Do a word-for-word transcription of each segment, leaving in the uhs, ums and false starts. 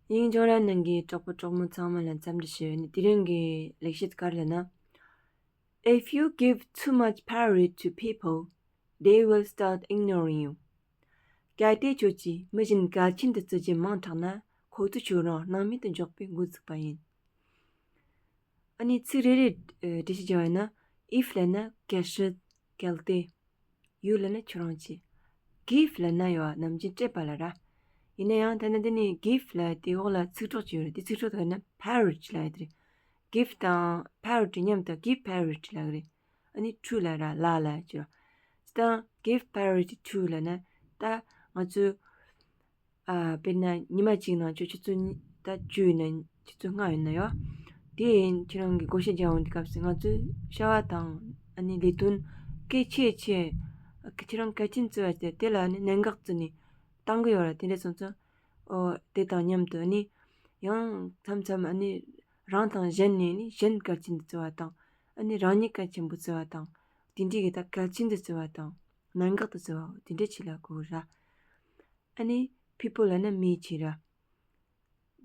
ཡིན། ཅོང་ར་ནང་གི་གྲོགས་པོ་གྲོགས་མོ་ཚང་མ་ལ་འཚམས་འདྲི་ཞུ། ནི་དེ་རིང་གི་ལེགས་བཤད་ག་རེ་ལབ་ན། If you give too much power to people, they will start ignoring you. གལ་ཏེ་ཁྱོད་ཀྱིས་མི་གཞན་གལ་ཆེན་དུ་བརྩི་རྒྱུ་མང་དྲགས་ན། ཁོ་ཚོས་ཁྱོད་རང་སྣང་མེད་དུ་འཇོག་པའི་འགོ་འཛུགས་པ་ཡིན། ཨ་ནི་ཚིག་རེ་རེ་འགྲེལ་བཤད་རྒྱག་པ་ཡིན་ན། If ལབ་ན་གལ་སྲིད། གལ་ཏེ། You ལབ་ན་ཁྱོད་རང་གིས། Give ལབ་ན་ཡོད་ནམ་རྒྱུན་སྤྲད་པ་ལ་ར། ཡིན་ན་ཡང་ད་ནི་འདི་ནི་give ལབ་དེ་འོག་ལ་ཚིག་གྲོགས་ཅིག་ཡོད་རེད། དེ་ཚིག་གྲོགས་དེ་ག་ན་priority ལབ་ཡོད་རེད། Give དང་priority མཉམ་དུ་give priority ལབ་ཀྱི་རེད། ཨ་ནི་to ལབ་ར་ལ་ལབ་ཀྱི་ར། སྟེ་give priority to ལབ་ན་ད་ང་ཚོས། ཨ། དཔེར་ན་ཉི་མ་གཅིག་ནང་ཆུ་ཆུ་ཚོད་གཉིས་ད་བཅུ་ཡིན་ན་ཆུ་ཚོད་ལྔ་ཡིན་ན་ཡོད། དེ་ཡིན་ཁྱེད་རང་གི་བགོ་བཤའ་རྒྱག་འོང་དུས་སྐབས་སུ་ང་ཚོའི་བྱ་བ་དང་ཨ་ནི་ལས་དོན་གལ་ཆེ་ཆེ་ཁྱེད་རང་གལ་ཆེན་བརྩི་བ་དེ་དེ་ལ་ནི་གནད་འགག་བརྩིས་ནས་བཏང་གི་ཡོད་ར། དེ་འདྲ་སོང་ཙང་ཨོ་དེ་དང་མཉམ་དུ་ཨ་ནི་ཡང་མཚམས་མཚམས་ཨ་ནི་རང་དང་གཞན་ནས་ནི་གཞན་གལ་ཆེན་དུ་བརྩི་བ་དང་ཨ་ནི་རང་ཉིད་གལ་ཆེན་པོ་བརྩི་བ་དང་དེ་འདྲའི་གི་ད་གལ་ཆེན་དུ་བརྩི་བ་དང་གནད་འགག་ཏུ་བརྩི་བ་དེ་འདྲ་ཆེ་ལ་གོ་ར། ཨ་ནི་people ལབ་ན་མི་བྱེད་ར།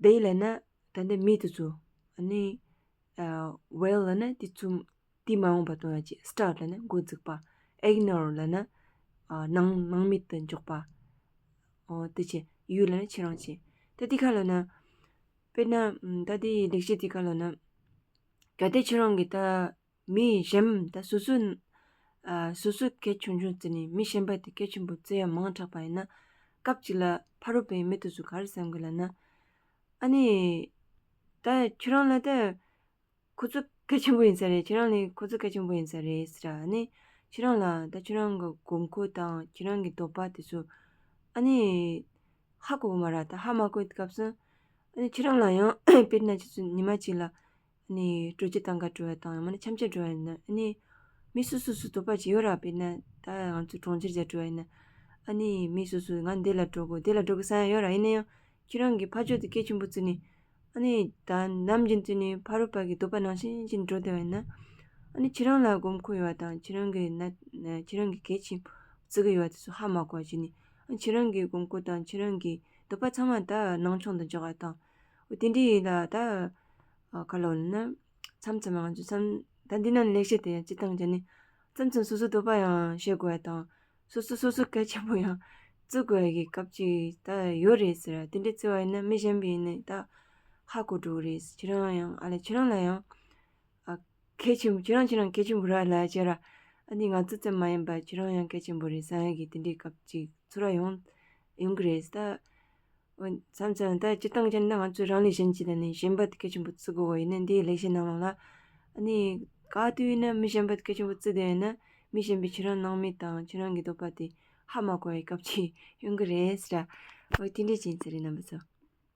They ལབ་ན་ད་འདི་མི་དེ་ཚོ། ཨ་ནི་ཨ་will ལབ་ན་དེ་ཚོ་དེ་མ་འོངས་པ་གཏོང་ཡ་ཅིག start ལབ་ན་འགོ་འཛུགས་པ། Ignore ལབ་ན་ཨ་སྣང་སྣང་མེད་དུ་འཇོག་པ། ཨོ་དེ་བྱེད། You ལབ་ན་ཁྱེད་རང་བྱེད། ད་དེ་ག་ལབ་ན། དཔེར་ན་ད་དེ་ལེགས་བཤད་དེ་ག་ལབ་ན། གལ་ཏེ་ཁྱེད་རང་གིས་ད། མི་གཞན་ད་སོ་སོ། ཨ་སོ་སོ་གལ་ཆུང་ཆུང་བརྩིས་ནས་མི་གཞན་པ་དེ་གལ་ཆེན་པོ་བརྩི་ཡ་མང་དྲགས་པ་ཡིན་ན། སྐབས་གཅིག་ལ་ཕ་རོལ་པོའི་མི་དེ་ཚོ་ག་རེ་བསམ་གི་ལབ་ན། ཨ་ནི། ད་ཁྱོད་རང་ལ་ད། ཁོ་ཚོ་གལ་ཆེན་པོ་ཡིན་ས་རེད། ཁྱེད་རང་ལས་ཁོ་ཚོ་གལ་ཆེན་པོ་ཡིན་ས་རེད་ཟེར་ར། ཨ་ནི། ཁྱེད་རང་ལ་ད་ཁྱེད་རང་གི་དགོས་མཁོ་དང་ཁྱེད་རང་གི་འདོད་པ་དེ་ཚོ། ཨ་ནི། ཧ་གོ་གི་མ་ར། ད་ཧ་མ་གོ་བའི་སྐབས་སུ། ཨ་ནི་ཁྱེད་རང་ལ་ཡང་དཔེར་ན་ཁྱེད་ཚོ་ཉི་མ་གཅིག་ལ། ཨ་ནི་སྤྲོ་སྐྱིད་གཏོང་ག་འགྲོ་བ་དང་ཡང་མིན་ན་འཆམ་འཆམ་འགྲོ་བ་ཡིན་ན། ཨ་ནི་མི་སོ་སོ་སོ་འདོད་པ་ཅིག་ཡོད་ར། དཔེར་ན་ད་ང་ཚོ་གྲོང་ཁྱེར་ཅིག་འགྲོ་བ་ཡིན་ན། ཨ་ནི་མི་སོ་སོ་ང་འདི་ལ་འགྲོ་དགོས་འདི་ལ་འགྲོ་དགོས་བསམ་ཡ་ཡོད་ར། ཡིན་ན་ཡང་ཁྱེད་རང་གི་ཕ་ཕྱོགས་དེ་གལ་ཆེན་པོ་བརྩིས་ནས། ཨ་ནི་ད་ནམ་རྒྱུན་བརྩིས་ནས་ཕ་རོལ་པ་གི་འདོད་པ་ནང་བཞིན་བཞིན་འགྲོ་བསྡད་པ་ཡིན་ན། ཨ་ནི་ཁྱེད་རང་ལ་དགོས་མཁོ་ཡོད་པ་དང་ཁྱེད་རང་གི་ན་ཁྱེད་རང་གི་གལ་ཆེན་པོ་བརྩི་གི་ཡོད་པ་དེ་ཚོ་ཧ་མ་གོ་བ་བྱས་ནས། ཨ་ནི་ཁྱེད་རང་གི་དགོས་མཁོ་དང་ཁྱེད་རང་གི་འདོད་པ་ཚང་མ་ད་སྣང་ཆུང་དུ་འཇོག་པ་དང་། འོ་དེ་འདྲའི་ལ་ད། ཨ་ག་ལབ་ན། མཚམས་མཚམས་ང་ཚོ་མཚམས་ད་འདི་ན་ལེགས་བཤད་དེ་ཡང་སྤྱི་བཏང་བྱས་ནས། མཚམས་མཚམས་སོ་སོའི་འདོད་པ་ཡང་བཤད་དགོས་པ་དང་། སོ་སོ་སོ་སོ་གལ་ཆེན་པོ་ཡང་བརྩི་དགོས་ཡ་གི་སྐབས་ཅིག་ད་ཡོད་རེད་ཟེར་ར། དེ་འདྲའི་བརྩི་བ་ཡིན་ན་མི་གཞན་པ་ཡིན་ནའི་ད་ཧ་གོ་འགྲོ་གི་རེད། ཁྱེད་རང་ཡང་ཨ་ལས་ཁྱེད་རང་ལ་ཡང་ཨ་གལ་ཆེན་པོ་ཁྱེད་རང་ཁྱེད་རང་གལ་ཆེན་པོ་ར་ལབ་བྱས་ར། ཨ་ནི་ང་ཚོ་ཙམ་མ་ཡིན་པ་ཁྱེད་རང་ཡང་གལ་ཆེན་པོ་རེད་བསམ་ཡ་གི་དེ་འདྲའི་སྐབས་ཅིག་ཚོར་བ་ཡོང་ཡོང་གི་རེད་ད། འོ་མཚམས་མཚམས་ད་སྤྱིར་བཏང་བྱས་ན་ང་ཚོས་རང་ལས་གཞན་གཅེས་དང་ནི་གཞན་པ་དེ་གལ་ཆེན་པོ་བརྩི་དགོས་པ་ཡིན་ན། འདིའི་ལེགས་བཤད་ནང་ལོགས་ལ། ཨ་ནི་ག་དུས་ཡིན་ན་མི་གཞན་པ་དེ་གལ་ཆེན་པོ་བརྩི་བསྡད་ཡོད་ན་མི་གཞན་པས་ཁྱེད་རང་སྣང་མེད་དང་ཁྱེད་རང་གི་འདོད་པ་དེ་ཧ་མ་གོ་བའི་སྐབས་ཅིག་ཡོང་གི་རེད་ཟེར། འོ་དེ་འདྲས་ཅིག་ཡིན་ས་རེད་རྣམ་པ་ཚོ།